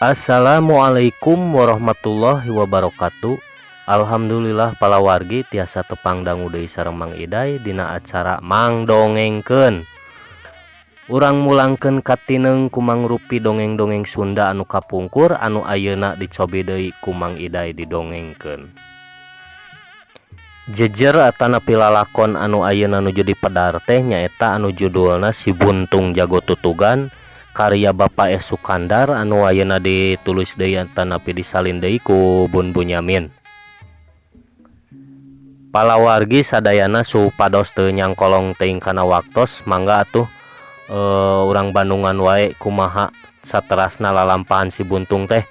Assalamualaikum warahmatullahi wabarakatuh. Alhamdulillah palawargi tiasa tepang dangu deui sareng Mang Iday dina acara Mang Dongengkeun. Urang mulangkeun katineng ku mangrupi dongeng-dongeng Sunda anu kapungkur anu ayeuna dicobi deui ku Mang Iday didongengkeun. Jejer atanapi lalakon anu ayeuna nuju dipedar teh nyaeta anu judulna Si Buntung Jago Tutugan karya Bapak S. Sukandar anu ayeuna ditulis deui atanapi disalin deui ku Bun Bunyamin. Palawargi sadayana supados teu nyangkolong teuing kana waktos, mangga atuh urang Bandungan wae kumaha saterasna lalampahan Si Buntung teh.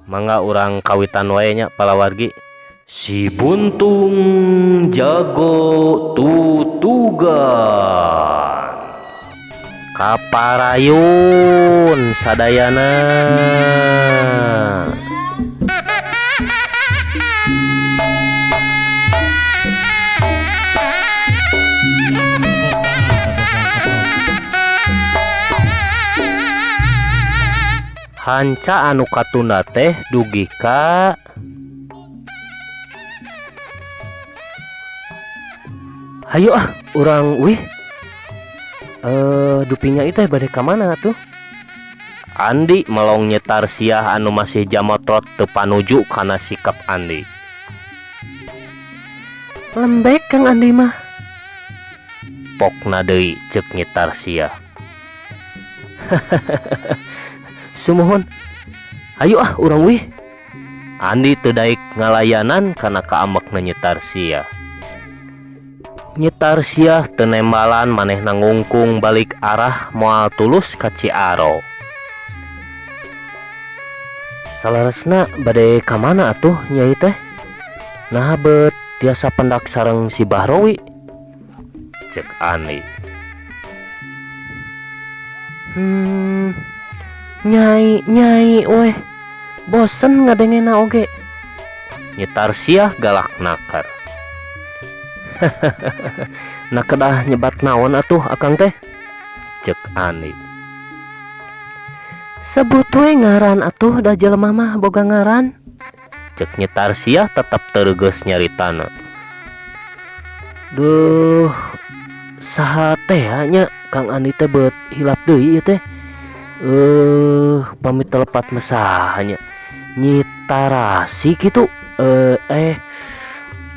Mangga urang kawitan wae nya palawargi. Si Buntung Jago Tutugan. Kaparayun sadayana. Hanca anu katunda teh dugi ka Hayu ah urang wih. Dupinya itu bade ka mana tuh? Andi melong Nyi Tarsiah anu masih jamotrot teu panuju kana sikap Andi. Lembek Kang Andi mah. Pokna deui ceuk Nyi Tarsiah. Sumuhun. Hayu ah urang wih. Andi teu daek ngalayanan kana kaambekna Nyi Tarsiah. Nyi Tarsiah teu nembalan manehna ngungkung balik arah moal tulus ka Ciaro. Salaresna bade ka mana atuh Nyai teh? Naha beut tiasa pendak sareng si Bahrowi? Ceuk Andi. Nyai nyai weh, bosen ngadengena oge. Nyi Tarsiah galak nakar. Nah kedah nyebat naon atuh akang teh? Ceuk Andi. Sebut we ngaran atuh da jelema mah boga ngaran. Ceuk Nyi Tarsiah tetep teu reugeus nyaritana. Duh, saha teh nya Kang Andi teh beut hilap deui ieu teh. Pamit telepat mah saha nya? Nyi Tarasi kitu.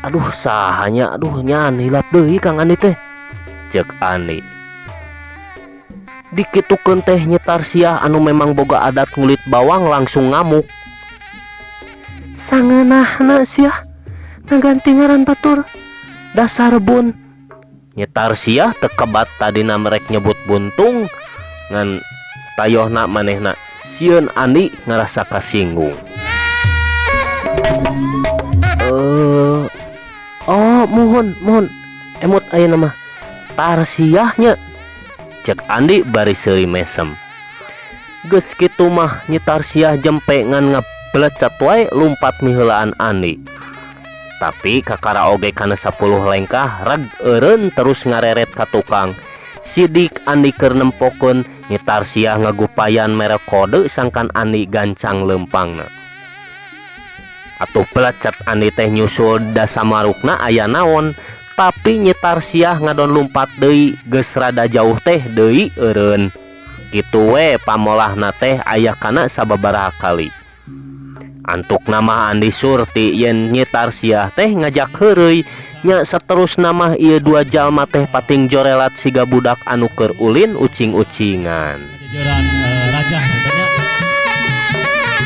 Aduh saha nya, aduh nyan hilap deui Kang Andi teh. Ceuk Andi. Dikitukeun teh Nyi Tarsiah anu memang boga adat ngulit bawang langsung ngamuk. Sangeunahna sia ngaganti ngaran batur dasar bun. Nyi Tarsiah teu kebat tadina merek nyebut buntung ngan tayohna manehna sieun Andi ngarasa kasinggung. Oh muhun muhun emut ayeuna mah Tarsiah nya. Ceuk Andi bari seuri mesem. Geus kitu mah Nyi Tarsiah jempe ngan ngablecet wae lumpat miheulaan Andi. Tapi kakara oge kana 10 lengkah reg eureun terus ngareret ka tukang. Sidik Andi keur nempokeun Nyi Tarsiah ngagupayan mere kode sangkan Andi gancang leumpangna. Atuh pelecet Andi teh nyusul dasamarukna aya naon, tapi Nyi Tarsiah ngadon lumpat deui geus rada jauh teh deui eureun. Kitu we pamolahna teh aya kana sababaraha kali. Antukna mah Andi surti yen Nyi Tarsiah teh ngajak heureuy nya saterusna mah ieu dua jalma teh pating jorelat siga budak anu keur ulin ucing-ucingan.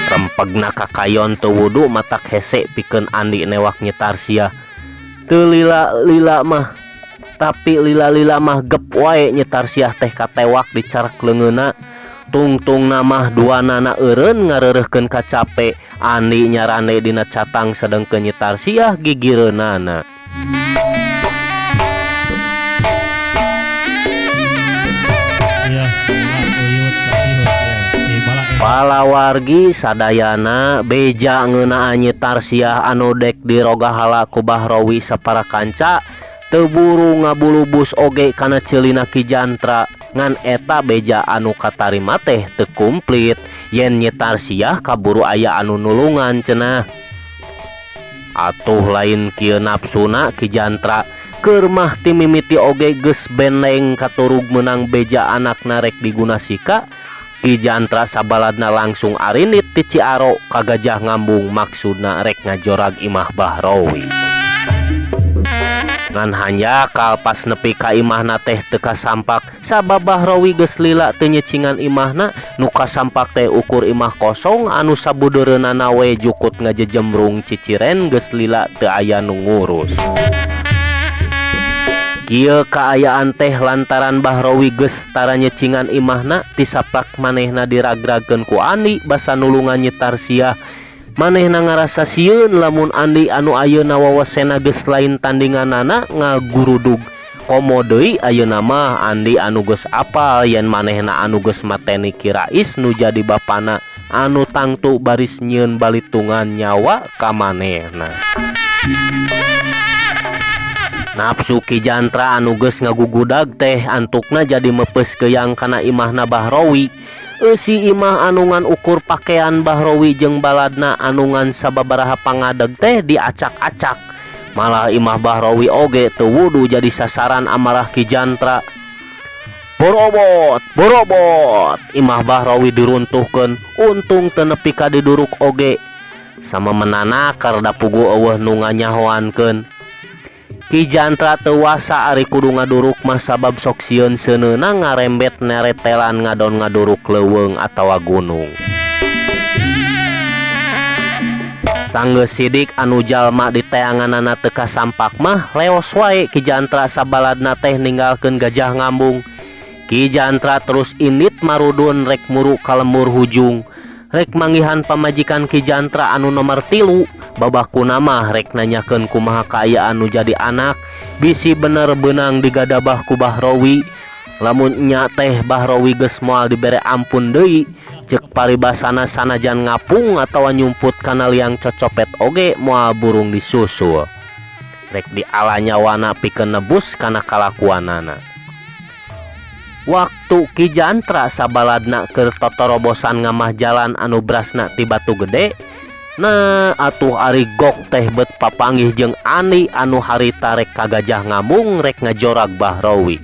Rempegna kakayon teu wudu matak hese pikeun Andi newak Nyi Tarsiah. Teu lila-lila mah, tapi lila-lila mah gep wae Nyi Tarsiah teh katewak dicarek leungeunna. Tungtungna mah duanana eureun ngareureuhkeun kacape. Andi nyarande dina catang sedengkeun Nyi Tarsiah gigireunana. Palawargi sadayana beja ngeunaan Nyi Tarsiah anu dek dirogahala ku Bahrowi sapara kanca teu buru ngabulubus oge kana ceulina Ki Jantra. Ngan eta beja anu katarima teh teu kumplit yen Nyi Tarsiah kaburu aya anu nulungan cenah. Atuh lain kieu napsuna Ki Jantra keur mah ti mimiti oge geus bendeng katurug meunang beja anakna rek diguna sika. Ki Jantra sabaladna langsung arindit ti Ciaro ka Gajah Ngambung maksudna rek ngajorag imah Bahrowi. Ngan hanjakal pas nepi ka imahna teh teu kasampak sabab Bahrowi geus lila teu nyicingan imahna nu kasampak teh ukur imah kosong anu sabudeureunana we jukut ngajejemrung ciciren geus lila teu aya nu ngurus. Kieu kaayaan teh lantaran Bahrowi geus tara nyicingan imahna ti sapak manehna diragragkeun ku Andi basa nulungan Nyi Tarsiah. Manehna ngarasa sieun lamun Andi anu ayeuna wawasena geus lain tandinganana ngagurudug. Komo deui ayeuna mah Andi anu geus apal yen manehna anu geus mateni Ki Rais nu jadi bapana anu tangtu baris nyieun balitungan nyawa ka manehna. Nafsu Ki Jantra anu geus ngagugudag teh antukna jadi mepeus keuyang kana imahna Bahrowi. Eusi imah anu ngan ukur pakean Bahrowi jeung baladna anu ngan sababaraha pangadeg teh diacak-acak. Malah imah Bahrowi oge teu wudu jadi sasaran amarah Ki Jantra. Borobot, borobot, imah Bahrowi diruntuhkeun, untung teu nepi ka diduruk oge. Sama menanakar da puguh eueuh nu nganyahoankeun. Ki Jantra teu wasa ari kudu ngaduruk mah sabab sok sieun seuneuna ngarembet neretelan ngadon ngaduruk leuweung atawa gunung. Sanggeus sidik anu jalma di teanganana teu kasampak mah leos wae Ki Jantra sabaladna teh ninggalkeun Gajah Ngambung. Ki Jantra terus indit marudun rek muru ka lembur hujung. Rek manggihan pamajikan Ki Jantra anu nomor 3 babakuna mah rek nanyakeun kumaha kaayaan nu jadi anak bisi bener beunang digadabah ku Bahrowi. Lamun nya teh Bahrowi geus moal dibere ampun deui ceuk paribasana sanajan ngapung atawa nyumput kana liang cocopet oge moal burung disusul. Rek diala nyawana pikeun nebus kana kalakuanana. Waktu Ki Jantra sabaladna keur totorobosan ngamah jalan anu brasna ti Batu Gede, nah atuh ari gok teh bet papanggih jeung Andi anu harita rek ka Gajah Ngambung rek ngajorag Bahrowi.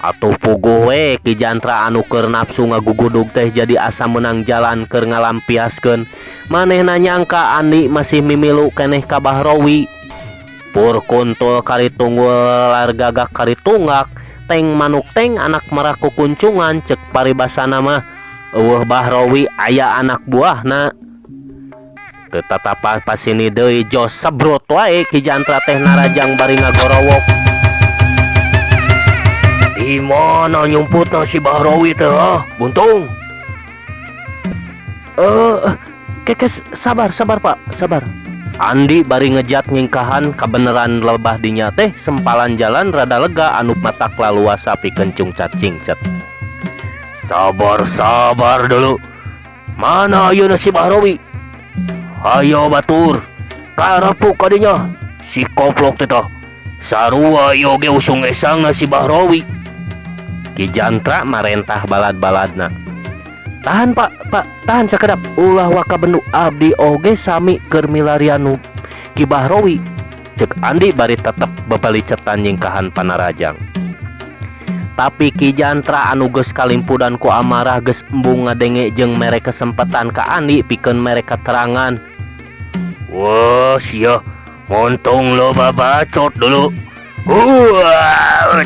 Atuh puguh we Ki Jantra anu keur nafsu ngagugudug teh jadi asa meunang jalan keur ngalampiaskeun. Manehna nyangka Andi masih mimilu keneh ka Bahrowi. Pur kuntul kari tunggul lar gagak kari tunggak. Teng manuk teng anak maraku kuncungan cek paribasana mah eueuh Bahrowi aya anak buahna. Teu tatapa pasini deui jos sebrot wae Ki Jantra teh narajang bari ngagorowok. Di mana nyumputna si Bahrowi teh ah, buntung? Kekes sabar sabar Pak, sabar. Andi bari ngejat nyingkahan kabeneran lebah dinya teh sempalan jalan rada lega anu matak laluasa pikeun cungcat cingcet. Sabar sabar dulu. Mana ayeuna si Bahrowi? Hayo batur. Karepuk kadinya. Si koplok teh tah. Sarua ieu ge usung esangna si Bahrowi. Ki Jantra marentah balad-baladna. Tahan Pak, Pak, tahan sakedap. Ulah waka bendu abdi oge sami keur milarian nu Ki Bahrowi. Cek Andi bari tetep bebalicetan nyingkahan panarajang. Tapi Ki Jantra anu geus kalimpudan ku amarah geus embung ngadenge jeung mere kesempatan ka Andi pikeun mere keterangan. Wah, sia, montong loba bacot dulu. Wah.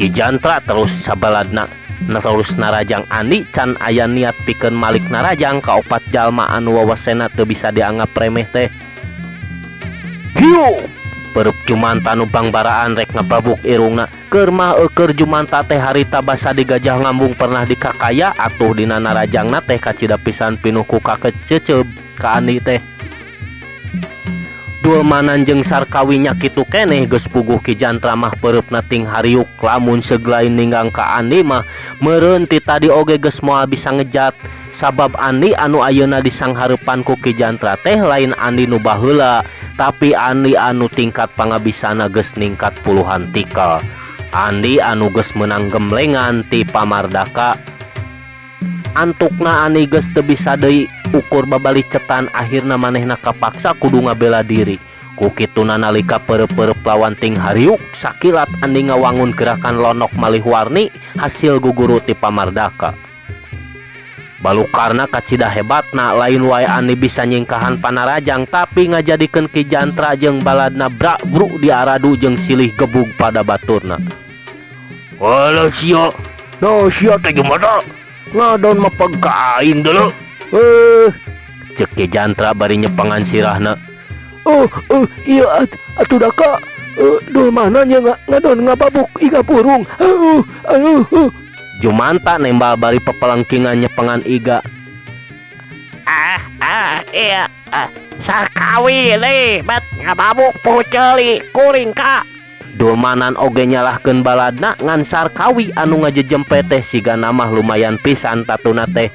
Ki Jantra terus sabaladna. Terus narajang Andi can aya niat pikeun malik narajang ka opat jalma anu wawasena teu bisa dianggap remeh teh. Hiu! Perep Jumanta nu bangbaraan rek ngababuk irungna. Keur mah eueur Jumanta teh harita basa di Gajah Ngambung pernah dikakaya atuh dina narajangna teh kacida pisan pinuh ku kakececeub ka Andi teh. Dulmanan jeung Sarkawi nya kitu keneh geus puguh Ki Jantra mah peureupna ting hariuk lamun seuglain ninggang ka Andi mah meureun ti tadi oge geus moal bisa ngejat sabab Andi anu ayeuna disanghareupan ku Ki Jantra teh lain Andi nu baheula tapi Andi anu tingkat pangabisana geus ningkat puluhan tikal. Andi anu geus meunang gemblengan ti Pamardaka. Antukna Andi geus teu bisa deui ukur babalicetan, akhirna manehna kapaksa kudu ngabela diri. Ku kituna nalika peureup-peureup lawan ting hariuk, sakilat Andi ngawangun gerakan lonok malih warni hasil guguru ti Pamardaka. Balukarna kacida hebatna, lain wae Andi bisa nyingkahan Panarajang, tapi ngajadikeun Ki Jantra jeung baladna brak-bruk diaradu jeung silih gebug pada baturna. Walah sia, nah sia teh gimana? Ngadon mapag ka aing deuleu. Eh, cek Ki Jantra bari nyepengan sirahna. Oh, oh iya atuh daka. Dulmanan nya ngadon ngababuk iga burung. Aduh, aduh. Jumanta nembal bari pepelengkingan nyepengan iga. Ah, ah, iya. Ah, Sarkawi le, bet ngababuk puceuli kuring ka. Dulmanan oge nyalahkeun baladna, ngan Sarkawi anu ngajejempe teh sigana mah lumayan pisan tatuna teh.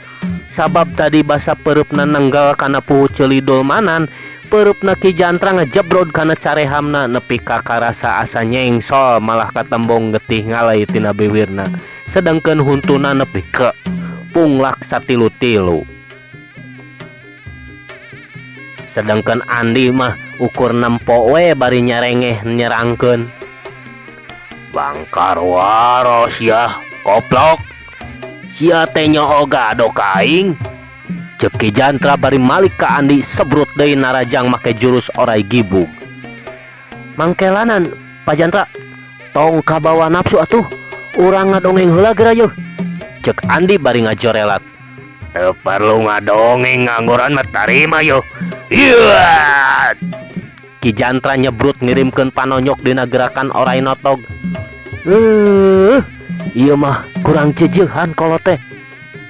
Sabab tadi basa pereupna nenggal kana puhu ceuli Dulmanan, pereupna Ki Jantra ngejebrod kana carehamna nepi ka karasa asa nyengsol, malah katembong getih ngalai tina biwirna. Sedangkeun huntuna nepi ka punglak satilu-tilu. Sedangkan Andi mah ukur nempo we bari nyarengeh nyerangkeun. Bangkar waros ya, koplok. Sia teh nyoo gado ka aing. Cek Ki Jantra bari malik ka Andi, sebrut deui narajang make jurus orai gibug. Mangkelanan Pak Jantra, tong kabawa nafsu atuh. Urang ngadongeng heula geura yeuh. Cek Andi bari ngajorelat. Teu perlu ngadongeng, ngangguran mah tarima yo. Iya. Ki Jantra nyebrut ngirimkeun panonyok dina gerakan orai notog. Ieu mah kurang jejeuhan kolot teh.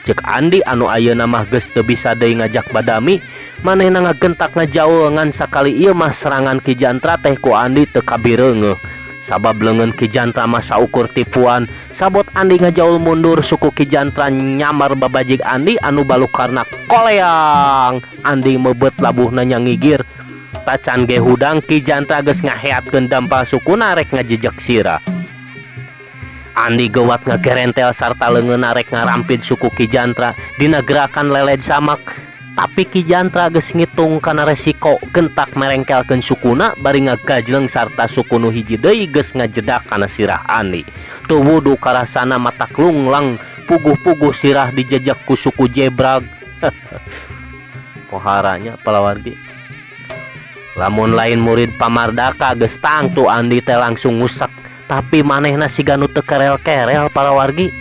Cek Andi anu ayeuna mah geus teu bisa deui ngajak badami, manehna ngagentak ngajaul, ngan sakali ieu mah serangan Ki Jantra teh ku Andi teu kabireungeuh. Sabab leungeun Ki Jantra mah saukur tipuan, sabot Andi ngajaul mundur, suku Ki Jantra nyamar babajig Andi anu balukarna koleang. Andi meubeut labuhna nyangigir. Tacan ge hudang, Ki Jantra geus ngaheatkeun dampal sukuna rek ngajejek sirah. Andi gewat ngagerentel sarta leungeunna rek ngarampid suku Ki Jantra dina gerakan leled samak. Tapi Ki Jantra geus ngitung kana resiko, gentak merengkelkeun sukuna bari ngagajleng sarta suku nu hiji deui geus ngajedak kana sirah Andi. Teu wudu karasana matak lunglang, puguh-puguh sirah dijejek ku suku jebrag. Poharanya palawargi. Lamun lain murid Pamardaka geus tangtu Andi teh langsung ngusek, tapi manehna siga nu teu kerel-kerel, palawargi.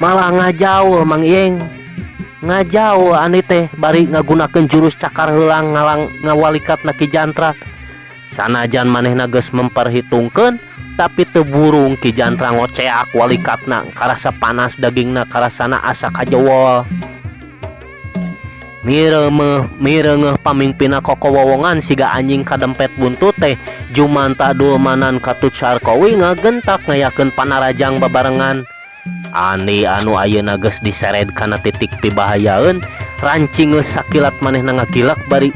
Malah ngajaul, Mang Ieng. Ngajaul Andi teh bari ngagunakeun jurus cakar heulang ngalang ngawalikatna Ki Jantra. Sanajan manehna geus memperhitungkeun, tapi teu burung Ki Jantra ngoceak walikatna, karasa panas dagingna, karasana asa kajewol. Mireumeuh mireungeuh pamingpinna kokowowongan siga anjing kadempet buntut teh, Jumanta, Dulmanan katut Sarkowi ngagentak ngayakeun panarajang babarengan. Andi anu ayeuna geus diseret kana titik pibahayaeun rancing, geus sakilat manehna ngagilak bari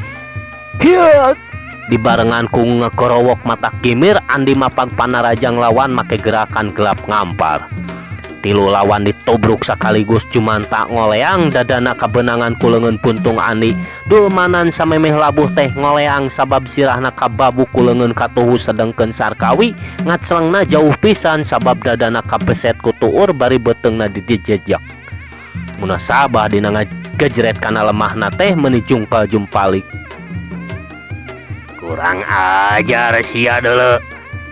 hiat dibarengan ku ngakorowok mata kimir. Andi mapag panarajang lawan make gerakan gelap ngampar. Tilu lawan ditobruk sekaligus. Jumanta ngoleang, dadana kabenangan ku leungeun puntung Andi. Dulmanan samemeh labuh teh ngoleang sabab sirahna kababuk ku leungeun katuhu, sedengkeun Sarkawi ngaclengna jauh pisan sabab dadana kabeset ku tuur bari beuteungna dijejek. Munasabah dina ngagejret kana lemahna teh meuni jungkal jumpalik. Kurang ajar sia deuleu,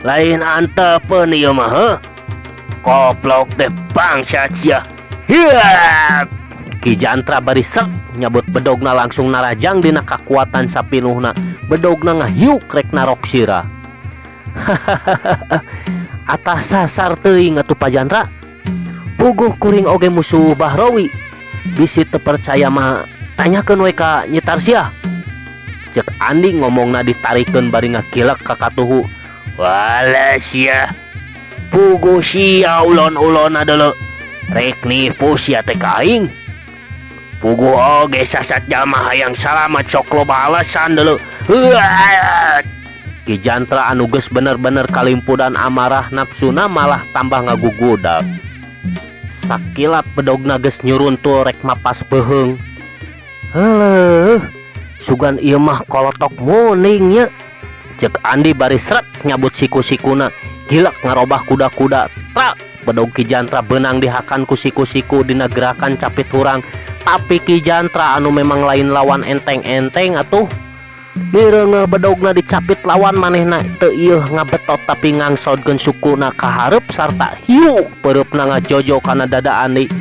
lain antepeun ieu mah, heuh. Koplok deh, bangsa sia. Hiat! Ki Jantra bari sek nyabut bedogna, langsung narajang dina kakuatan sapinuhna. Bedogna ngahiuk rek narok sirah. Atas sasar teuing atuh, Pak Jantra. Puguh kuring oge musuh Bahrawi. Bisi teu percaya mah tanyakeun we ka Nyi Tarsiah. Cek Andi ngomongna ditarikeun bari ngagilek ka katuhu. Walah sia. Puguh sia ulon-ulonna deuleu. Rek nipu sia teh ka aing. Puguh oge sasat jalma hayang salamat sok loba alasan deuleu. Huat! Ki Jantra anu geus bener-bener kalimpudan amarah nafsuna malah tambah ngagugudag. Sakilat bedogna geus nyuruntul rek mapas beuheung. Heuleuh, sugan ieu mah kolotok muning nya. Cek Andi bari srek nyabut siku-sikuna, gilek ngarobah kuda-kuda. Trak, bedog Ki Jantra beunang dihakan ku siku-siku dina gerakan capit hurang. Tapi Ki Jantra anu memang lain lawan enteng-enteng atuh. Mireungeuh bedogna dicapit lawan manehna teu ieuh ngabetot tapi ngangsodkeun sukuna ka hareup sarta hiuk peureupna ngajojo kana dada Andi.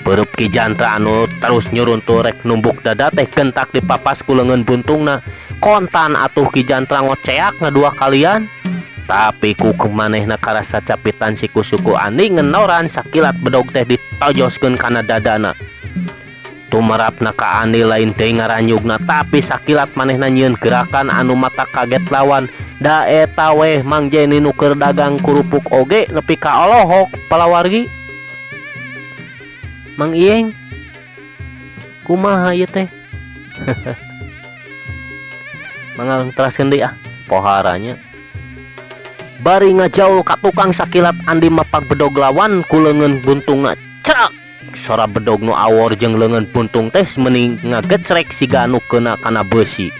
Peurup Ki Jantra anu terus nyuruntul rek numbuk dada teh gentak dipapas ku leungeun buntungna. Kontan atuh Ki Jantra ngoceak ngadua kalian. Tapi ku manehna karasa capitan siku-suku Andi ngenoran sakilat bedog teh ditojoskeun kana dadana. Tumerapna ka Andi lain deui ngaranyugna tapi sakilat manehna nyieun gerakan anu mata kaget lawan. Da eta weh Mang Jeni nu keur dagang kurupuk oge nepi ka olohok palawargi. Mang Ieng kumaha ieu teh? Mangga teraskeun deui ah poharanya. Bari ngajaul ka tukang sakilat Andi mapak bedog lawan ku leungeun buntungna cerak. Sora bedog nu awor jeung leungeun buntung teh meni ngagecrek siga anu keuna kana beusi.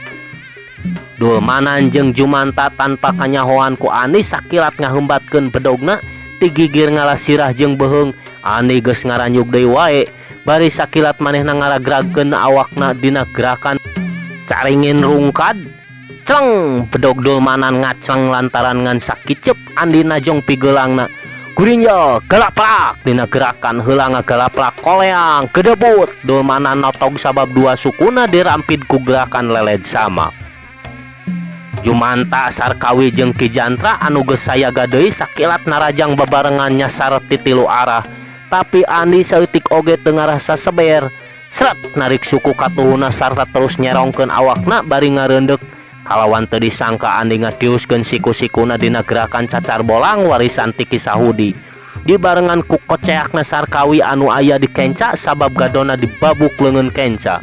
Dulmanan jeung Jumanta tanpa kanyahoan ku Andi sakilat ngahembatkeun bedogna ti gigir ngala sirah jeung beuheung. Andi geus ngaranyug deui wae bari sakilat manehna ngaragragkeun awakna dina gerakan caringin rungkad. Cleng, bedog Dulmanan ngacleng lantaran ngan sakiceup Andi najong pigeulangna. Gurinjel galaplak dina gerakan heula ngagalaplak koleang gedebut. Dulmanan notog sabab dua sukuna dirampid ku gerakan leled sama. Jumanta Sarkawi jeung Ki Jantra anu geus sayaga deui sakilat narajang babarengan nyasar ti tilu arah. Tapi Andi saeutik oge teu ngarasa seber. Sret narik suku katuhuna sarta terus nyerongkeun awakna bari ngareundeuk. Kalawan teu disangka Andi ngatiuskeun siku-sikuna dina gerakan cacar bolang warisan ti Ki Sahudi. Dibarengan ku koceakna Sarkawi anu aya di kenca sabab gadona dibabuk leungeun kenca.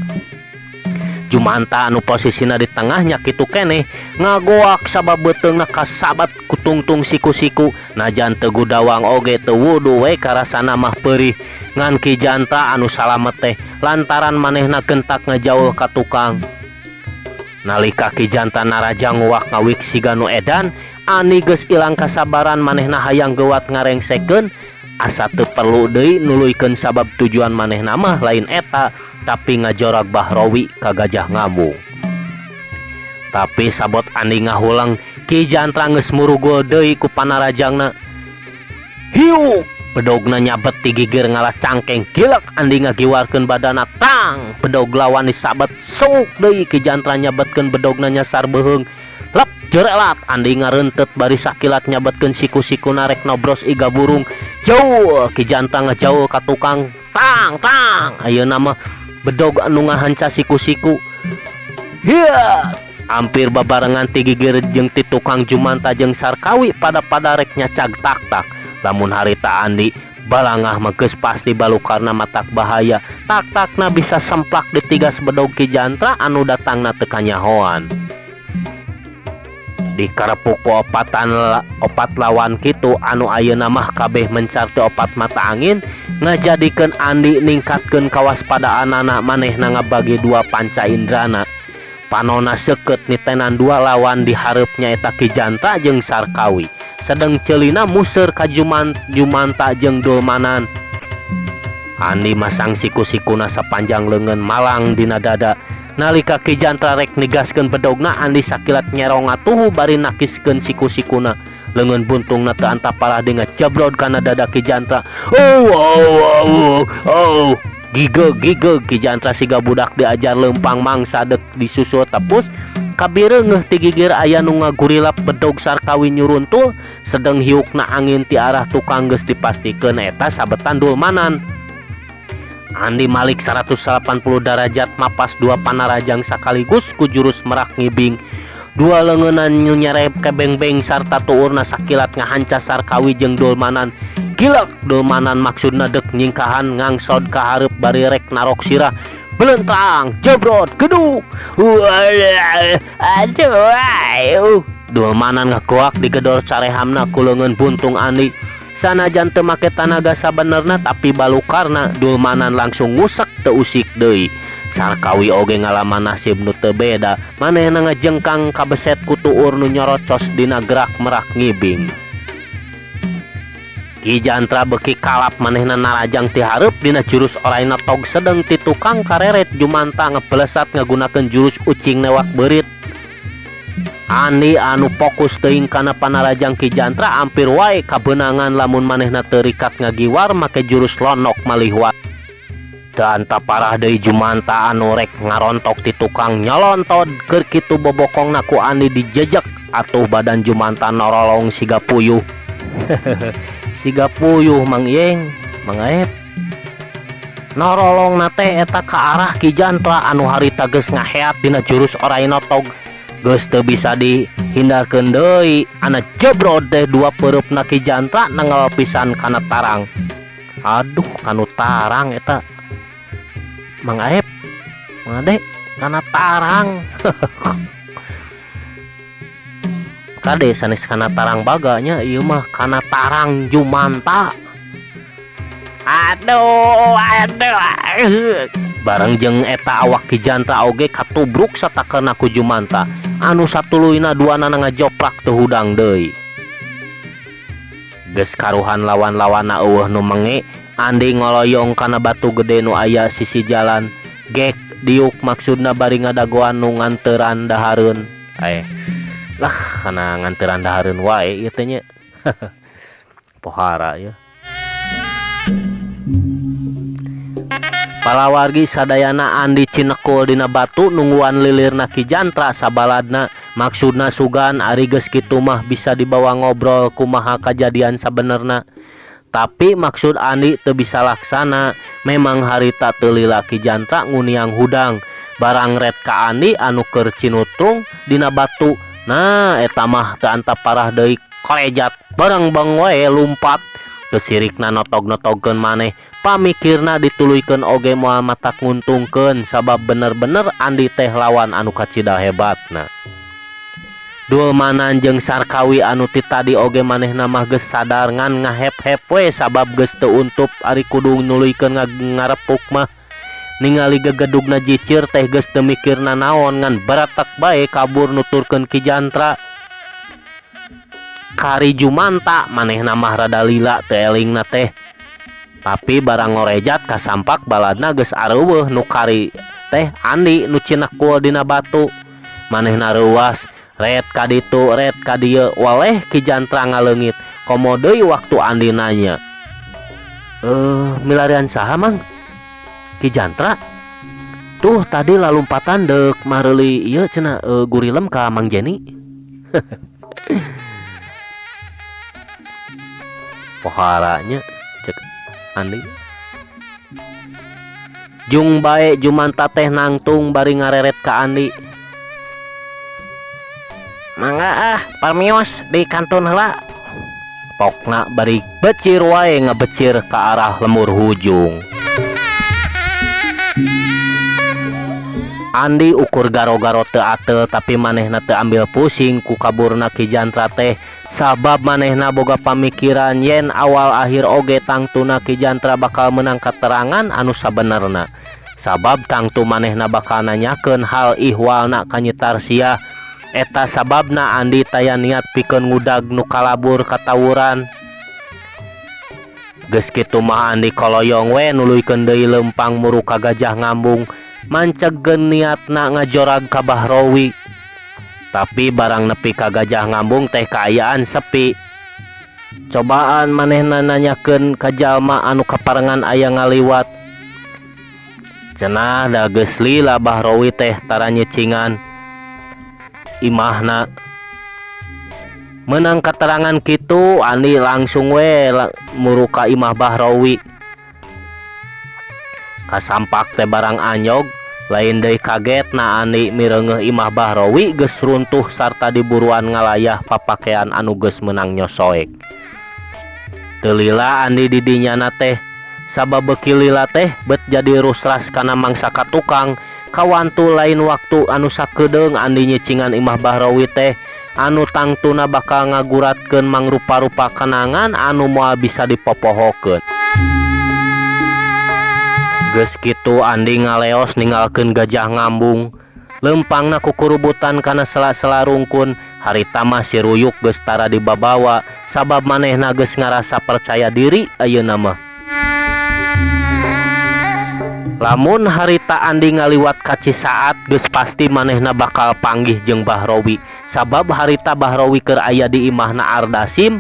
Jumanta anu posisina di tengah nya kitu keneh ngagoak sabab beuteungna kasabat ku tungtung siku-siku. Najan teu gudawang oge teu wudu we karasana mah peurih. Ngan Ki Jantra anu salamet teh lantaran manehna gentak ngajaul ka tukang. Nalika Ki Jantra narajang nguak ngawik siga nu edan, Andi geus ilang kasabaran manehna hayang geuwat ngarengsekeun asa teu perlu deui nuluykeun sabab tujuan manehna mah lain eta tapi ngajorag Bahrowi ka Gajah Ngambung. Tapi sabot Andi ngahulang Ki Jantra geus murugul deui ku panarajangna. Hiuk bedogna nyabet ti gigir ngalah cangkeng gilek Andi ngagiwarkeun badana tang bedog lawan disabet suk deui Ki Jantra nyabetkeun bedogna nyasar beuheung. Lep jerelat Andi ngarentet bari sakilat nyabetkeun siku-sikuna rek nobros iga burung. Jauh Ki Jantra ngajauh ka tukang tang tang ayeuna mah bedog anu ngahanca siku-siku. Hiya hampir babarengan ti gigir jeung ti tukang Jumanta jeung Sarkawi pada-pada rek nyacag tak-tak. Lamun harita Andi balangah mah geus pasti balukarna matak bahaya. Tak-takna bisa semplak ditigas bedog Ki Jantra anu datangna teu kanyahoan. Dikarepuk ku opat lawan kitu anu ayeuna mah kabeh mencar ti opat mata angin ngajadikeun Andi ningkatkeun kawaspadaanana manehna ngabagi dua panca indrana. Panona seukeut nitenan dua lawan di hareup nyaeta Ki Jantra jeung Sarkawi. Sedeng ceulina museur ka Jumanta jeung Dulmanan. Andi masang siku-sikuna sapanjang leungeun malang dina dada. Nalika Ki Jantra rek nigaskeun bedogna Andi sakilat nyerong ngatuhu bari nakiskeun siku-sikuna. Leungeun buntungna teu antaparah deui ngajebrod kana dada Ki Jantra. Oh, oh, oh, oh. Gigeg gigeg Ki Jantra siga budak diajar leumpang mangsa deuk disusul tepus. Kabireungeuh ti gigir aya nu ngagurilap bedog Sarkawi nyuruntul sedeng hiukna angin ti arah tukang geus dipastikeun eta sabetan Dulmanan. Andi malik 180 derajat mapas dua panarajang sakaligus ku jurus merak ngibing. Dua leungeunna nu nyerep kebengbeng sarta tuurna sakilat ngahanca Sarkawi jeung Dulmanan. Gilek Dulmanan maksudna deuk nyingkahan ngangsod ka hareup bari rek narok sirah. Belentang, jebrot, geduk. Aduh, aduh. Dulmanan ngagoak digedor carehamna ku leungeun buntung Andi. Sanajan teu make tanaga sabenerna tapi balukarna Dulmanan langsung ngusek teu usik deui. Sarkawi oge ngalaman nasib nu teu beda, manehna ngajengkang kabeset ku tuur nu nyorocos dina gerak merak ngibing. Ki Jantra beuki kalap manehna narajang ti hareup dina jurus oraina tog sedeng ti tukang kareret Jumanta ngebelesat ngagunakeun jurus ucing newak beurit. Andi anu fokus teuing kana panarajang Ki Jantra ampir wae kabeunangan lamun manehna teu rikat ngagiwar make jurus lonok malihwat. Teu anta parah deui Jumanta anu rek ngarontok ti tukang nyolontod keur kitu bobokongna ku Andi dijejek atuh badan Jumanta norolong siga puyuh. Siga puyuh Mang Iyeng, Mang Aep. Norolongna teh eta ka arah Ki Jantra anu harita geus ngaheat dina jurus orai notog. Geus teu bisa dihindarkeun deui, ana jebrod teh dua peureupna Ki Jantra nanggal pisan kana tarang. Aduh, kanu tarang eta. Mang Aep, Mang Ade, kana tarang. Kade sanes kana tarang baganya ieu mah kana tarang Jumanta. Aduh, aduh. Bareng jeung eta awak Ki Jantra oge katubruk satakana ku Jumanta anu satuluyna duanana ngajoprak teu hudang deui. Geus karuhan lawan-lawanna eueuh nu menge, Andi ngoloyong kana batu gede nu aya sisi jalan. Gek diuk maksudna bari ngadagoan nu nganteuran dahareun. Lah kana nganteuran dahareun wae ieu teh nya. Pohara ieu. Palawargi sadayana Andi cinekul dina batu nungguan lilirna Ki Jantra sabaladna. Maksudna sugan ari geus kitu mah bisa dibawa ngobrol kumaha kajadian sabenerna. Tapi maksud Andi teu bisa laksana, memang harita teu lila Ki Jantra nguniang hudang. Barang ret ka Andi anu keur cinutung dina batu. Nah eta mah teu antap parah deui korejat barengbeng wae lumpat. Kesirikna notog-notogkeun maneh, pamikirna dituluykeun oge moal matak nguntungkeun sabab bener-bener Andi teh lawan anu kacida hebatna. Dulmanan jeung Sarkawi anu ti tadi oge manehna mah geus sadar ngan ngahep-hep we sabab geus teu untup ari kudu nuluykeun ngarepuk mah. Ningali gegedugna jicir teh geus teu mikirna naon ngan baratak bae kabur nuturkeun Ki Jantra. Kari Jumanta manehna mah rada lila teu elingna teh. Tapi barang ngorejat kasampak baladna geus areuweuh nu kari teh Andi nu cinekul dina batu. Manehna reuas ret ka ditu ret ka dieu waleh Ki Jantra ngaleungit. Komo deui waktu Andi nanya. Milarian saha Mang? Ki Jantra? Tuh tadi lalumpatan deuk mareuli ieu cenah gurilem ka Mang Jeni. Poharanya cek Andi. Jung bae Jumanta teh nangtung bari ngareret ka Andi. Mangga ah permios di kantun heula. Pokna bari becir wae ngabecir ka arah lemur hujung. Andi ukur garo-garo teu ateul tapi manehna teu ambil pusing ku kaburna Ki Jantra teh sabab manehna boga pamikiran yen awal akhir oge tangtuna Ki Jantra bakal menang katerangan anu sabenerna. Sabab tangtu manehna bakal nanyakeun hal ihwalna ka Nyi Tarsiah. Eta sababna Andi taya niat pikeun ngudag nu kalabur katawuran. Geus kitu mah Andi koloyong we nuluykeun deui leumpang muru ka Gajah Ngambung. Mancegkeun niatna ngajorag ka Bahrowi. Tapi barang nepi ka Gajah Ngambung teh kaayaan sepi. Cobaan manehna nanyakeun ka jalma anu kaparengan aya ngaliwat. Cenah da geus lila Bahrowi teh tara nyicingan imahna. Menang keterangan kitu Andi langsung we muru ka imah Bahrowi. Kasampak teh barang anyog lain deui kaget na Andi mireungeuh imah Bahrowi geus runtuh sarta diburuan ngalayah papakean anu geus meunang nyosoek. Teu lila Andi di dinyana teh sabab beuki lila teh bet jadi rusras kana mangsa ka tukang. Kawantu lain waktu anu sakedeung Andi nyicingan imah Bahrowi teh. Anu tangtuna bakal ngaguratkeun mangrupa-rupa kenangan anu moal bisa dipopohokeun. Geus kitu Andi ngaleos ninggalkeun Gajah Ngambung. Lempangna kukurubutan kana sela-sela rungkun, harita mah si Ruyuk geus tara dibabawa sabab manehna geus ngarasa percaya diri ayeuna mah. Lamun harita Andi ngaliwat ka Cisaat geus pasti manehna bakal panggih jeung Bahrowi sabab harita Bahrowi keur aya di imahna Ardasim.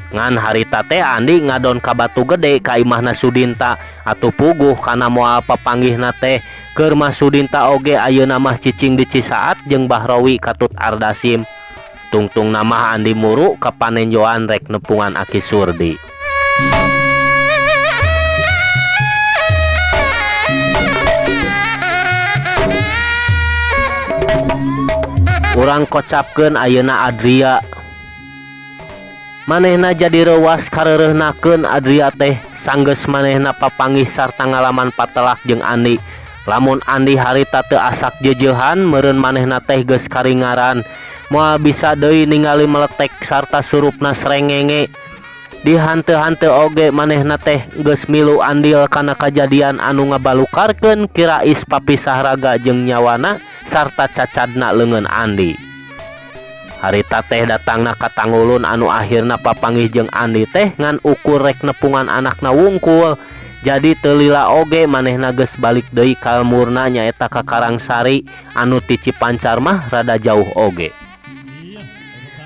Ngan harita teh Andi ngadon ka Batu Gede ka imahna Sudinta atuh puguh kana moal papanggihna teh keur mah Sudinta oge ayeuna mah cicing di Cisaat jeung Bahrowi katut Ardasim. Tungtung mah Andi muru ka panenjoan rek nepungan Aki Surdi. Urang kocapkeun ayeuna Adria. Manehna jadi reuwas kareureuhnakeun Adria teh sanggeus manehna papanggih sarta ngalaman patelak jeung Andi. Lamun Andi harita teu asak jeujeuhan meureun manehna teh geus karingaran. Moal bisa deui ningali meletek sarta surupna srengenge. Dihanteu-hanteu oge manehna teh geus milu andil kana kajadian anu ngabalukarkeun kirais papisah raga jeung nyawana sarta cacadna leungeun Andi. Harita teh datangna ka Tangulun anu akhirna papanggih jeung Andi teh ngan ukur rek nepungan anakna wungkul. Jadi teu lila oge manehna geus balik deui ka lemurna nyaeta ka Karangsari anu ti Cipancar mah rada jauh oge.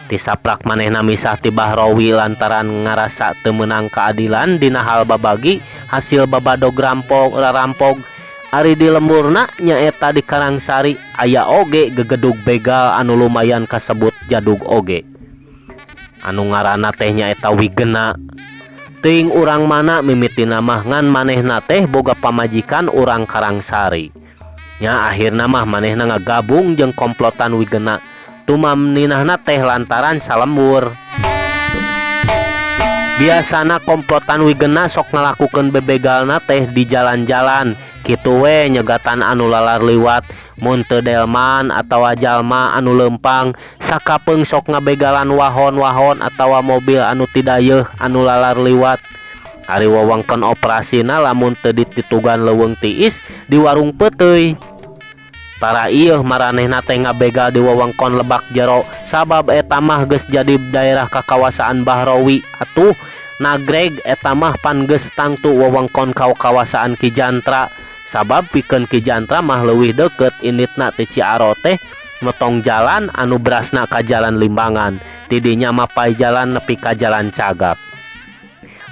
Tisaprak manehna misah ti Bahrowi lantaran ngarasa teu meunang keadilan dina hal babagi hasil babadog rampog rarampog. Ari di lemurna nyaeta di Karangsari aya oge gegedug begal anu lumayan kasebut jadug oge. Anu ngaranna teh nyaeta Wigena. Teuing urang mana mimitina mah ngan manehna teh boga pamajikan urang Karangsari. Nya akhirna mah manehna ngagabung jeung komplotan Wigena. Tumamninahna teh lantaran salembur. Biasana komplotan Wigena sok ngalakukeun bebegalna teh di jalan-jalan. Kitu we nyegatan anu lalar liwat mun teu delman atawa jalma anu leumpang sakapeung sok ngabegalan wahon-wahon atawa mobil anu tidayeuh anu lalar liwat. Ari wewengkon operasina lamun teu dititugan leuweung tiis di warung peuteuy. Tara ieuh maranehna teh ngabegal di wewengkon Lebak Jero sabab eta mah geus jadi daerah kakawasaan Bahrowi atuh Nagreg eta mah pan geus tangtu wewengkon kawasaan Ki Jantra sabab pikeun Ki Jantra mah leuwih deukeut inditna ti Ciaro teh motong jalan anu berasna ka jalan Limbangan tidinya mapay jalan nepi ka jalan Cagak.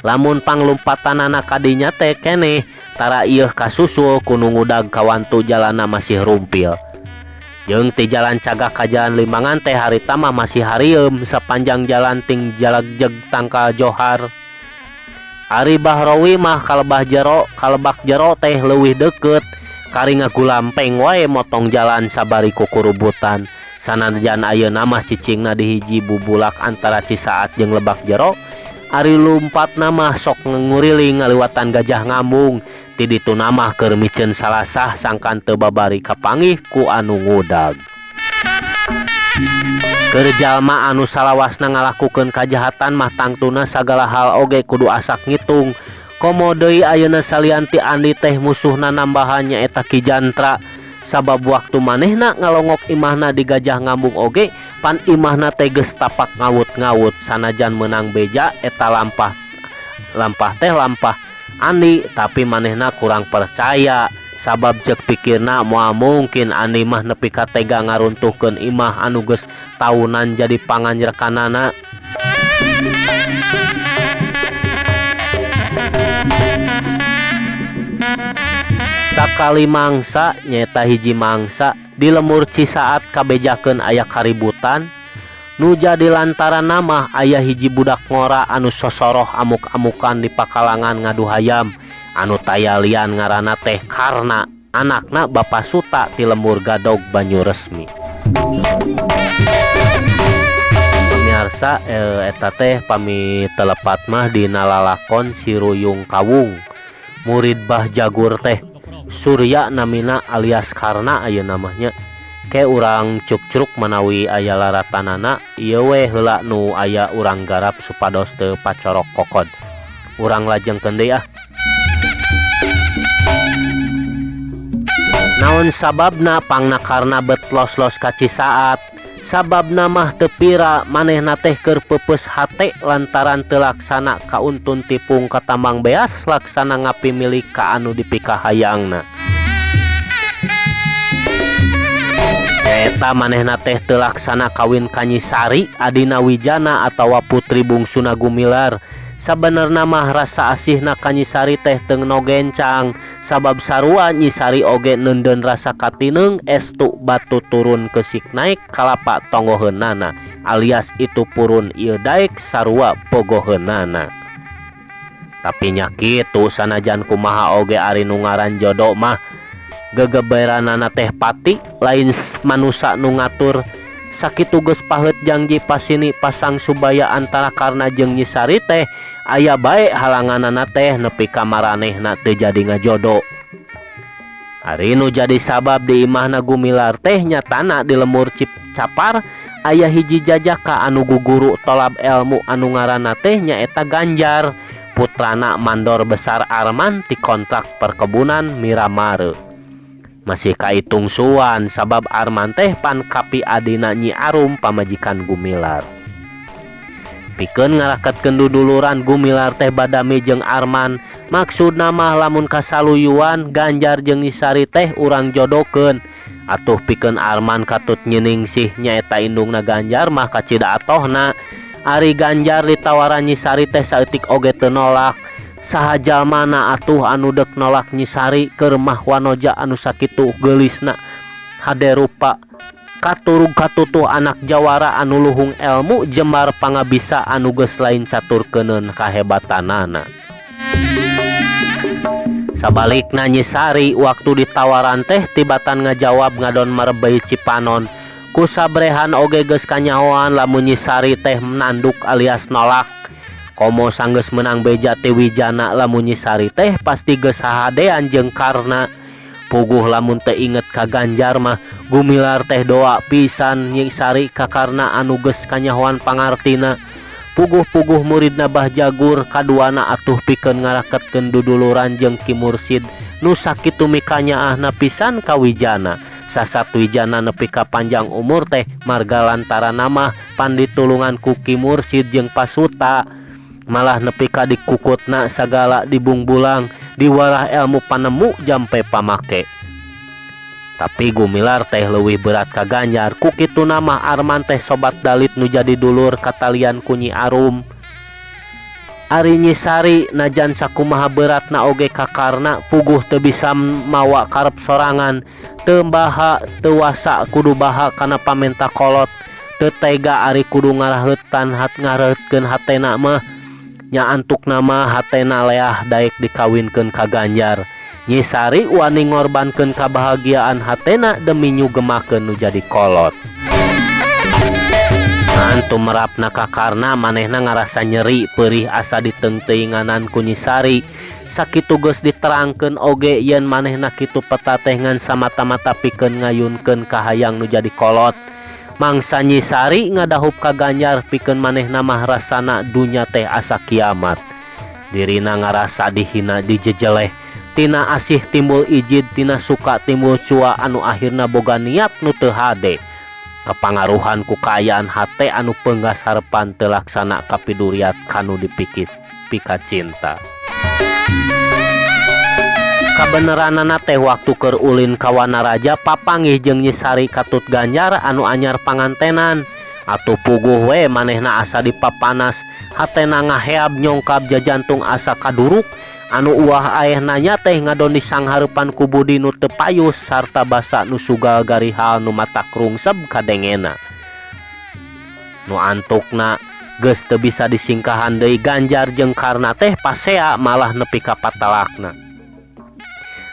Lamun panglumpatanana kadinya teh keneh tara ieuh kasusul ku nu ngudag kawantu jalanna masih rumpil. Jeung ti jalan Cagak ka jalan Limbangan teh harita mah masih harieum sapanjang jalan ting jalagjeg tangkal johar. Ari Bahrowi mah kalebak jero teh leuwih deukeut kari ngagulampeng wae motong jalan sabari kukurubutan. Sanajan ayeuna mah cicingna di hiji bubulak antara Cisaat jeung Lebak Jero. Ari lumpatna mah sok nguriling ngaliwatan Gajah Ngambung. Ti dituna mah keur miceun salasah sangkan teu babari kapanggih ku anu ngudag. Keur jalma anu salawasna ngalakukeun kajahatan mah tangtuna sagala hal oge kudu asak ngitung. Komo deui ayeuna salian ti Andi teh musuhna nambahan nyaeta Ki Jantra. Sabab waktu manehna ngalongok imahna di Gajah Ngambung oge pan imahna teh geus tapak ngawut-ngawut sanajan meunang beja eta lampah lampah teh lampah Andi tapi manehna kurang percaya sabab ceuk pikirna moal mungkin Andi mah nepi ka tega ngaruntuhkeun imah anu geus taunan jadi panganjrekanana. Sakali mangsa nyaeta hiji mangsa di lemur Cisaat kabejakeun aya kaributan nu jadi lantaran mah aya hiji budak ngora anu sosoroh amuk-amukan di pakalangan ngadu hayam anu taya lian ngaranna teh Karna anakna Bapa Suta ti lemur Gadog Banyuresmi. Pemirsa eta teh pami telepat mah dina lalakon si Ruyung Kawung murid Bah Jagur teh Surya namina alias Karna ayeuna mah nya. Ke urang cukcruk manawi aya laratanana ieu we heula nu aya urang garap supados teu pacorok kokod. Urang lajengkeun deui ah. Naon sababna pangna karna bet los-los ka Cisaat. Sababna mah teu pira manehna teh keur peupeus hate lantaran teu laksana kauntun tipung ka tambang beas laksana ngapimilik ka anu dipikahayangna. Nyaeta manehna teh teu laksana kawin ka Nyi Sari, adina Wijana atawa putri bungsuna Gumilar. Sabenerna mah rasa asihna ka Nyi Sari teh teu nogencang, sabab sarua Nyi Sari oge neundeun rasa katineung estu batu turun keusik naek kalapa tonggoheunana alias itu purun ieu daek sarua pogoheunana. Tapi nya kitu sanajan kumaha oge ari nu ngaran jodo mah gegeberanana teh pati lain manusa nu ngatur. Sakitu geus paheut jangji pasini pasang subaya antara Karna jeung Nyi Sari teh aya bae halanganana teh nepi ka maranehna teu jadi ngajodo. Ari nu jadi sabab di imahna Gumilar teh nyatana di lemur Cipcapar aya hiji jajaka anu guguru tolab elmu anu ngaranna teh nyaeta Ganjar, putrana Mandor Besar Arman ti kontrak perkebunan Miramare. Masih kaitung suan sabab Arman teh pan kapi adina Nyi Arum pamajikan Gumilar. Pikeun ngaraketkeun duduluran Gumilar teh badami jeung Arman, maksudna mah lamun kasaluyuan Ganjar jeung Nyi Sari teh urang jodokeun. Atuh pikeun Arman katut nyiningsih nyaeta indungna Ganjar mah kacida atohna. Ari Ganjar ditawaran Nyi Sari teh saeutik oge teu nolak. Saha jalmana atuh anu deuk nolak Nyi Sari keur mah wanoja anu sakitu geulisna hade rupa katurug katutuh anak jawara anu luhung elmu jembar pangabisa anu geus lain catur keuneun kahebatanana. Sabalikna Nyi Sari waktu ditawaran teh tibatan ngajawab ngadon marebei cipanon. Ku sabrehan oge geus kanyahoan lamun Nyi Sari teh nanduk alias nolak. Komo sanggeus meunang beja ti Wijana lamun Nyi Sari teh pasti geus hahadean jeung Karna. Puguh lamun teu inget ka Ganjar mah Gumilar teh doa pisan Nyi Sari ka Karna anu geus kanyahoan pangartina. Puguh-puguh muridna Bah Jagur kaduana atuh pikeun ngaraketkeun duduluran jeung Ki Mursid nu sakitu mikanyaahna pisan ka Wijana. Sasat Wijana nepi ka panjang umur teh marga lantaran mah panditulungan ku Ki Mursid jeung Pasuta. Malah nepi ka dikukutna sagala dibungbulang diwarah elmu panemu jampe pamake. Tapi Gumilar teh leuwih berat ka Ganjar ku kituna mah Arman teh sobat dalit nu jadi dulur katalian ku Nyi Arum. Ari Nyi Sari najan sakumaha beratna oge ka Karna puguh teu bisa mawa karep sorangan, teu baha teu wasa kudu baha kana pamenta kolot, teu tega ari kudu ngaraheutan hat ngareutkeun hatena mah. Nya antukna mah hatena leah daek dikawinkeun ka Ganjar. Nyi Sari wani ngorbankeun kabahagiaan hatena demi nyugemakeun nu jadi kolot. Ngan tumerapna ka Karna manehna ngarasa nyeri peurih asa diteungteuinganan ku Nyi Sari. Sakitu geus diterangkeun oge yen manehna kitu peta teh ngan samata-mata pikeun ngayunkeun kahayang nu jadi kolot. Mangsa Nyi Sari ngadahup ka Ganjar pikeun manehna mah rasana dunya teh asa kiamat. Dirina ngarasa dihina dijejeleh, tina asih timbul ijid, tina suka timbul cua anu akhirna boga niat nu teu hade. Kapangaruhan ku kaayaan hate anu peunggas harepan teu laksana kapiduriat kanu dipikit pika cinta. Kabeneranana teh waktu keur ulin ka Wanaraja papanggih jeung Nyi Sari katut Ganjar anu anyar pangantenan. Atuh puguh we manehna asa dipapanas, hatena ngaheab nyongkab jajantung asa kaduruk anu uah aeh nanya teh ngadon disanghareupan ku budi nu teu payus sarta basa nu sugal garihal nu matak rungseb kadengena. Nu antukna geus teu bisa disingkahan deui Ganjar jeung Karna teh pasea malah nepi ka patalakna.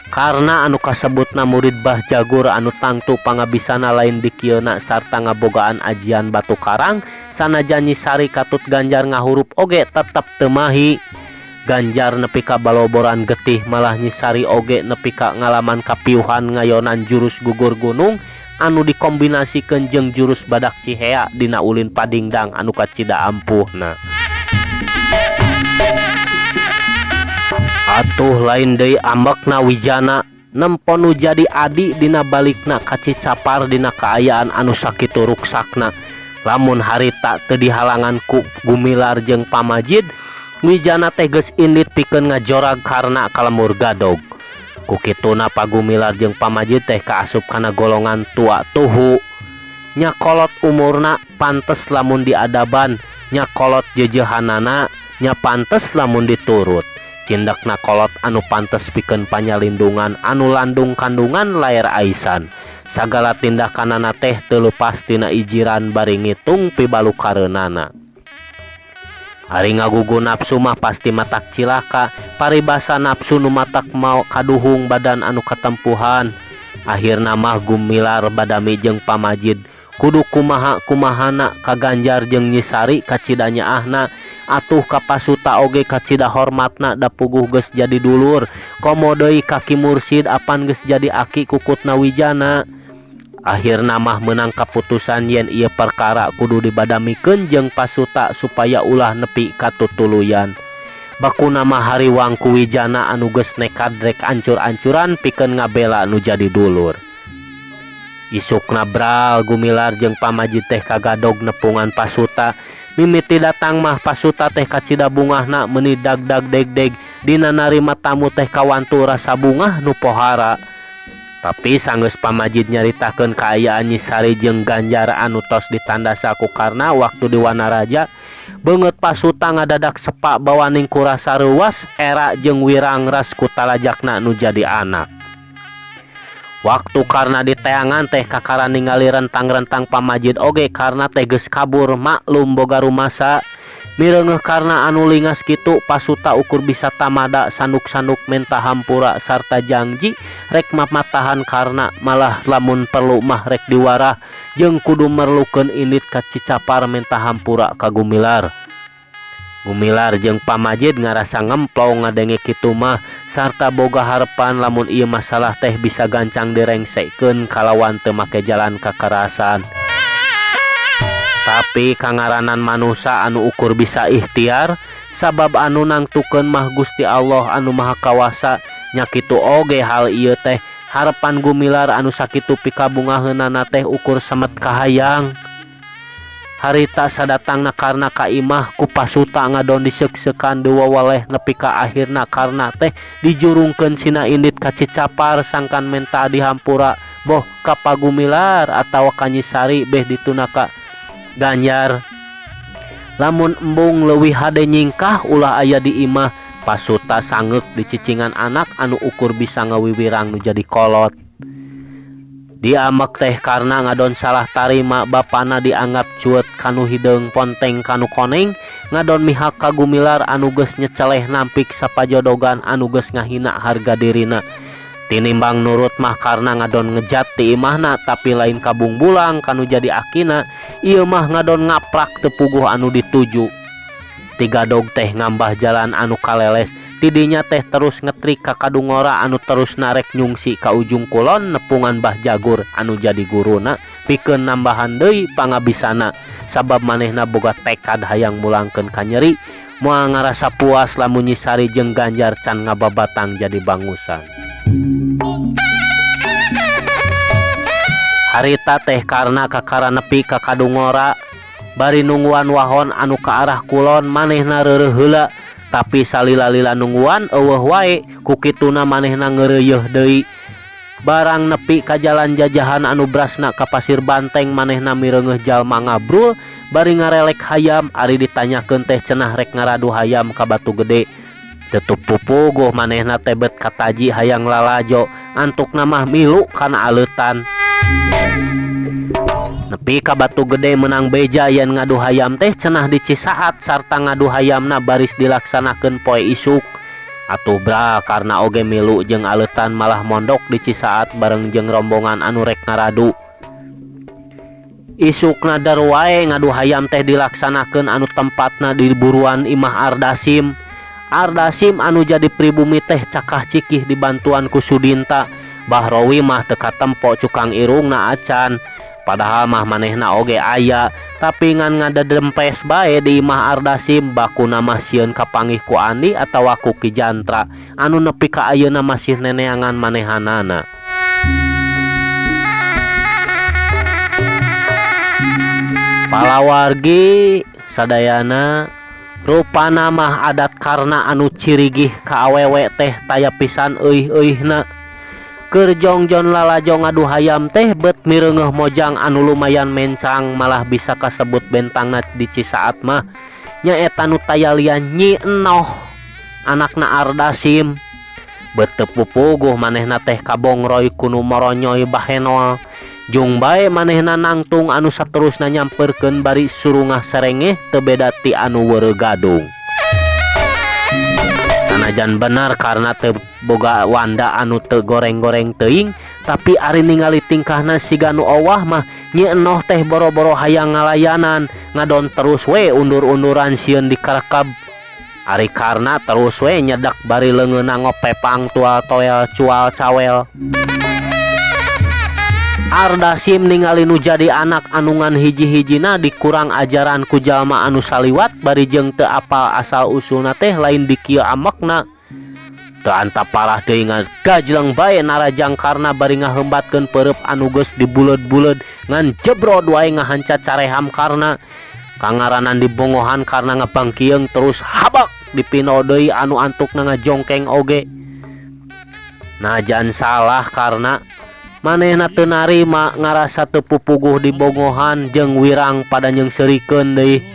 Karna anu kasebutna murid Bah Jagur anu tangtu pangabisana lain dikieuna sarta ngabogaan ajian batu karang sanajan Nyi Sari katut Ganjar ngahurup oge tetep teu mahi. Ganjar nepi ka baloboran getih malah Nyi Sari oge nepi ka ngalaman kapiuhan ngayonan jurus gugur gunung anu dikombinasikeun jeung jurus badak Cihea dina ulin padingdang anu kacida ampuhna. Atuh lain deui ambekna Wijana nempo nu jadi adi dina balikna ka Cicapar dina kaayaan anu sakitu ruksakna. Lamun harita teu dihalangan ku Gumilar jeung Pamajid, Wijana teh geus indit pikeun ngajorag Karna ka lemur gadog. Ku kituna Pagumilar jeung Pamajid teh kaasup kana golongan tua tuhu. Nya kolot umurna pantes lamun diadaban, nya kolot jeujeuhanana nya pantes lamun diturut. Cindekna kolot anu pantes pikeun panyalindungan anu landung kandungan laer aisan. Sagala tindakanana teh teu leupas tina ijiran bari ngitung pibalukareunana. Ari ngagugu nafsu mah pasti matak cilaka, paribasa nafsu nu matak mau kaduhung badan anu katempuhan. Akhirna mah Gumilar badami jeung Pamajid kudu kumaha kumahana kaganjar jeung Nyi Sari kacida nyaahna. Atuh ka Pasuta oge kacida hormatna da puguh geus jadi dulur. Komo deui ka Ki Mursid apan geus jadi aki kukutna Wijana. Akhirna mah meunang kaputusan yen ieu perkara kudu dibadamikeun jeung Pasuta supaya ulah nepi ka tutuluyan. Bakuna mah hariwang ku Wijana anu geus nekad rek ancur-ancuran pikeun ngabela nu jadi dulur. Isukna bral Gumilar jeung Pamajid teh kagadog nepungan Pasuta. Mimiti datang mah Pasuta teh kacida bungahna meuni dag-dag deg-deg dina narima tamu teh kawantu rasa bungah nu pohara. Tapi sanggeus Pamajid nyaritakeun kaayaan Nyi Sari jeung Ganjar anu tos ditandasa ku Karna waktu di Wanaraja, beungeut Pasuta ngadadak sepa bawaning kurasa reuwas era jeung wirang ras ku talajakna nu jadi anak. Waktu Karna diteangan teh kakara ningali rentang-rentang Pamajid oge Karna teh geus kabur maklum boga rumasa. Mireungeuh Karna anu lingas kitu Pasuta ukur bisa tamada sanduk-sanduk menta hampura sarta jangji rek mamatahan Karna malah lamun perlu mah rek diwarah jeung kudu merlukeun indit ka Cicapar menta hampura ka Gumilar. Gumilar jeung Pamajid ngarasa ngemplong ngadenge kitu mah sarta boga harepan lamun ieu masalah teh bisa gancang direngsekeun kalawan teu make jalan kakarasan. Tapi kangaranan manusa anu ukur bisa ikhtiar sabab anu nangtukeun mah Gusti Allah anu Maha Kawasa nya kitu oge hal ieu teh harepan Gumilar anu sakitu pikabungaheunana teh ukur semet kahayang. Harita sadatangna Karna ka imah ku Pasuta ngadon diseuk-seukan diwawaleh nepi ka akhirna Karna teh dijurungkeun sina indit ka Cicapar sangkan menta dihampura boh ka Pagumilar atawa ka Nyi Sari beh dituna ka Ganjar. Lamun embung leuwih hade nyingkah ulah aya di imah Pasuta sangeuk dicicingan anak anu ukur bisa ngawiwirang nu jadi kolot. Diamek teh Karna ngadon salah tarima bapana dianggap cuet kanu hideung ponteng kanu koneng ngadon mihak ka Gumilar anu geus nyeceleh nampik sapajodogan anu geus ngahina harga dirina. Tinimbang nurut mah Karna ngadon ngejat ti imahna tapi lain kabungbulang kanu jadi akina ieu mah ngadon ngaprak teu puguh anu dituju. Tigadog teh ngambah jalan anu kaleles tidinya teh terus ngetrik ka Kadungora anu terus narek nyungsi ka ujung kulon nepungan Bah Jagur anu jadi guruna pikeun nambahan deui pangabisana sabab manehna boga tekad hayang mulangkeun ka nyeri moal ngarasa puas lamun Nyi Sari jeung Ganjar can ngababatang jadi bangusan. Harita teh Karna kakara nepi ka Kadungora bari nungguan wahon anu ka arah kulon manehna reureuh heula tapi salila-lila nungguan eueuh wae ku kituna manehna ngeureuyeuh deui. Barang nepi ka jalan jajahan anu brasna ka Pasir Banteng manehna mireungeuh jalma ngabrul bari ngarelek hayam ari ditanyakeun teh cenah rek ngaradu hayam ka Batu Gede. Tutup pupuguh manehna teh bet kataji hayang lalajo antukna mah milu kana aleutan. Nepi ka Batu Gede menang beja yen ngadu hayam teh cenah di Cisaat sarta ngadu hayamna baris dilaksanakeun poe isuk. Atuh bra Karna oge milu jeung aleutan malah mondok di Cisaat bareng jeung rombongan anu rek ngaradu. Isukna dar wae ngadu hayam teh dilaksanakeun anu tempatna di buruan Imah Ardasim. Ardasim anu jadi pribumi teh cakah cikih dibantuan ku Sudinta. Bahrowi mah teu katempo cukang irungna acan. Padahal mah manehna oge aya, tapi ngan ngadedempes bae di imah Ardasim bakuna mah sieun kapanggih ku Andi atawa ku Ki Jantra anu nepi ka ayeuna masih neneangan manehanana. Palawargi sadayana rupana mah adat karna anu cirigih ka awewe teh taya pisan euih-euihna. Keur jongjon lalajo ngadu hayam teh bet mireungeuh mojang anu lumayan mencang malah bisa kasebut bentangna di Cisaat mah nyaeta nu taya lian Nyi Enoh anakna Ardasim. Bet teu pupuguh manehna teh kabongroy ku nu moronyoy bahenol. Jung bae manehna nangtung anu saterusna nyamperkeun bari surungah serengeh teu beda ti anu weureu gadung. Sanajan bener karna teu boga wanda anu teu goreng-goreng teuing, tapi ari ningali tingkahna siga nu owah mah Nyi Enoh teh boro-boro hayang ngalayanan, ngadon terus we undur-unduran sieun dikarekeb. Ari karna terus we nyedak bari leungeunna ngopepang tual toel cual cawel. Ardasim ningali nu jadi anak anu ngan hiji-hijina dikurang ajaran ku jalma anu saliwat bari jeung teu apal asal usulna teh lain dikieu amekna. Teu antap parah deui ngagajleng bae narajang karna bari ngaheumbatkeun peureub anu geus dibuleud-buleud ngan jebrod wae ngahanca careham karna. Kangaranan dibongohan karna ngabangkieung terus habak dipino deui anu antukna ngajongkeng oge. Najan salah karna manehna teu narima ngarasa teu pupuguh dibongohan jeung wirang pada nyeungseurikeun deui.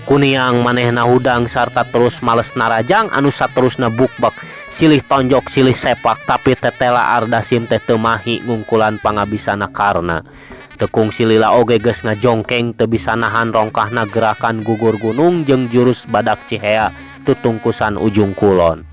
Kuniang manehna hudang sarta terus males narajang anu saterusna bukbak silih tonjok silih sepak tapi tetela Ardasim teh teu mahi ngungkulan pangabisana karna. Tekung silila oge geus ngajongkeng teu bisa nahan rongkahna gerakan gugur gunung jeung jurus badak cihea tutungkusan ujung kulon.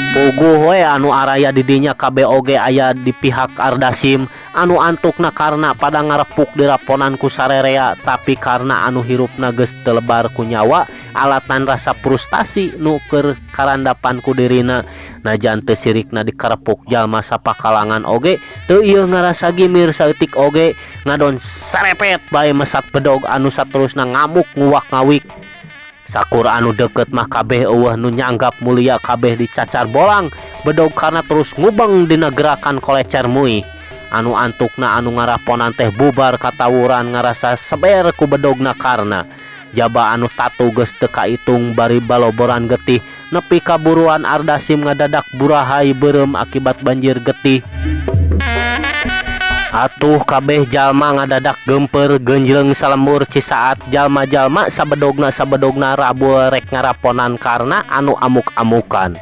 Puguh we anu araya di dinya kabeh oge aya di pihak Ardasim anu antukna karna pada ngarepuk diraponan ku sarerea tapi karna anu hirupna geus teu lebar ku nyawa alatan rasa frustasi nu keur karandapan ku dirina. Najan teu sirikna dikarepuk jalma sapakalangan oge teu ieu ngarasa gimir saeutik oge ngadon sarepet bae mesat bedog anu saterusna ngamuk nguwak-ngawik. Sakur anu deket mah kabeh eueuh nu nyanggap mulia kabeh dicacar bolang bedog karna terus ngubeng dina gerakan kolecer mui. Anu antukna anu ngaraponan teh bubar katawuran ngarasa seber ku bedogna karna. Jaba anu tatu geus teu kaitung bari baloboran getih nepi kaburuan Ardasim ngadadak burahai beureum akibat banjir getih. Atuh kabeh jalma ngadadak geumpeur geunjleung salembur Cisaat jalma-jalma sabedogna-sabedogna rabul rek ngaraponan karna anu amuk-amukan.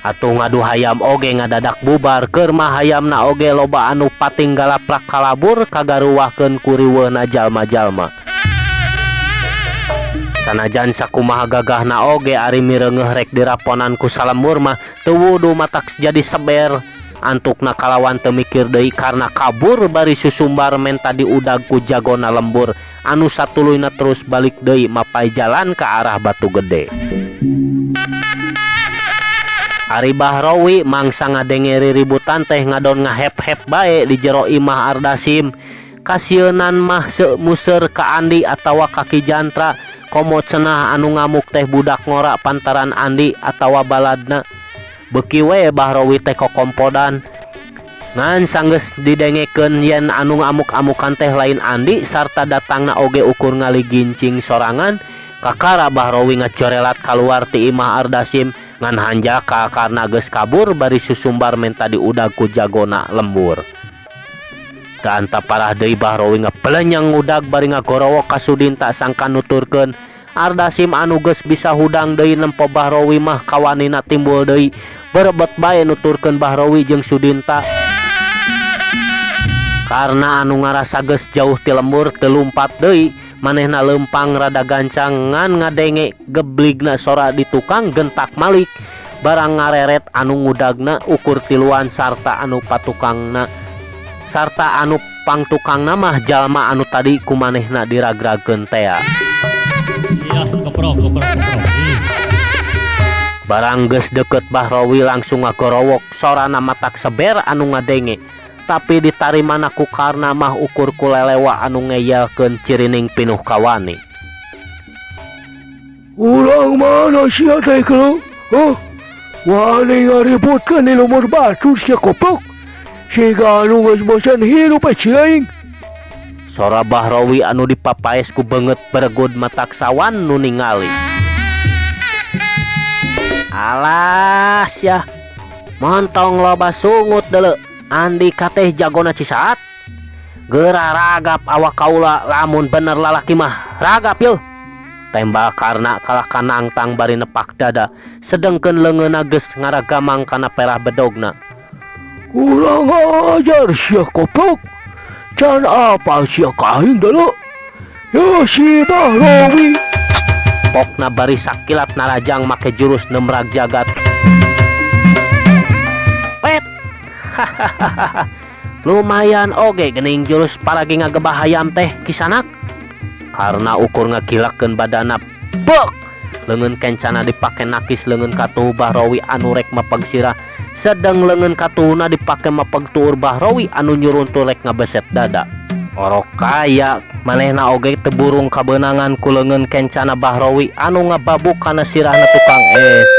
Atuh ngadu hayam oge ngadadak bubar keur mah hayamna oge loba anu pating galaprak kalabur kagaruwahkeun ku riweuhna jalma-jalma. Sanajan sakumaha gagahna oge ari mireungeuh rek diraponan ku salembur mah teu wudu matak jadi seber. Antukna kalawan teu mikir deui karna kabur bari susumbar menta diudag ku jagona lembur anu satuluyna terus balik deui mapai jalan ka arah Batu Gede. Ari Bahrowi mangsa ngadenge riributan teh ngadon ngahep-hep bae di jero imah Ardasim. Kasieunan mah seumuseur ka Andi atawa ka Ki Jantra komo cenah anu ngamuk teh budak ngora pantaran Andi atawa baladna. Beuki we Bahrowi teh kokompodan. Ngan sanggeus didengekeun yen anu ngamuk-amukan teh lain Andi sarta datangna oge ukur ngaligincing sorangan, kakara Bahrowi ngacorelat kaluar ti imah Ardasim ngan hanjaka karna geus kabur bari susumbar menta diudag ku jagona lembur. Teu antap parah deui Bahrowi ngapelenyeng ngudag bari ngagorowok ka Sudinta sangkan nuturkeun. Ardasim anu geus bisa hudang deui nempo Bahrowi mah kawanina timbul deui berebet bae nuturkeun Bahrowi jeung Sudinta. Karna anu ngarasa geus jauh ti lembur teu lumpat deui, manehna leumpang rada gancang ngan ngadenge gebligna sora di tukang gentak malik. Barang ngareret anu ngudagna ukur tiluan sarta anu patukangna sarta anu pangtukangna mah jalma anu tadi ku manehna diragrageun tea. Iya, keprok, keprok, keprok. Ih. Barang geus deukeut Bahrowi langsung ngagorowok sorana matak seber anu ngadenge. Tapi ditarimana ku Karna mah ukur ku lelewa anu ngeyelkeun cirining pinuh kawani. Urang mana sia teh kelo? Huh? Wani ngaributkeun di lembur batur sia goblok. Siga anu geus bosen hirup aing. Sora Bahrowi anu dipapaes ku beungeut beregud matak sawan nu ningali. Alah sia. Montong loba sungut deuleu. Andika teh jagona cisaat. Geura ragap awak kaula lamun bener lalaki mah ragap yeuh. Tembal Karna kalah ka nangtang bari nepak dada sedengkeun leungeunna geus ngaragamang kana perah bedogna. Kurang ajar sia goblok. Can apal sia ka aing deuleu. Ya si Bahrowi. Pokna bari sakilat narajang make jurus nemrag jagat. Pet. Hahaha. Lumayan oge geuning jurus paragi ngagebah hayam teh kisanak. Karna ukur ngagilakeun badana bek. Leungeun kencana dipake nakis leungeun katuhu Bahrowi anu rek mapag sirah. Sedeng leungeun katuhuna dipake mapag tuur Bahrowi anu nyuruntul rek ngabeset dada. Orok kaya manehna oge teu burung kabeunangan ku leungeun kencana Bahrowi anu ngababuk kana sirahna tukang es.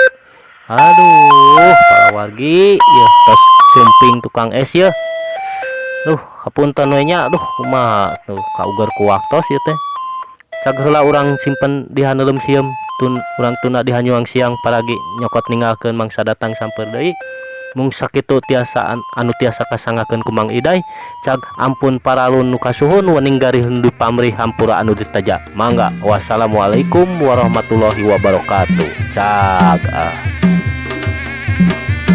Aduh, palawargi yeuh tos sumping tukang es yeuh. Duh, hapunten we nya, duh kumaha tuh kauger ku waktos ieu teh. Cag heula urang simpen di haneuleum sieum tun urang tunda di hanyuang siang paragi nyokot ninggalkeun mangsa datang samper deui. Mung sakitu tiasa anu tiasa kasangakeun ku Mang Iday. Cag ampun paralun nu kasuhun wening garih nu dipamrih hampura anu diteja. Mangga wassalamualaikum warahmatullahi wabarakatuh. Cag ah.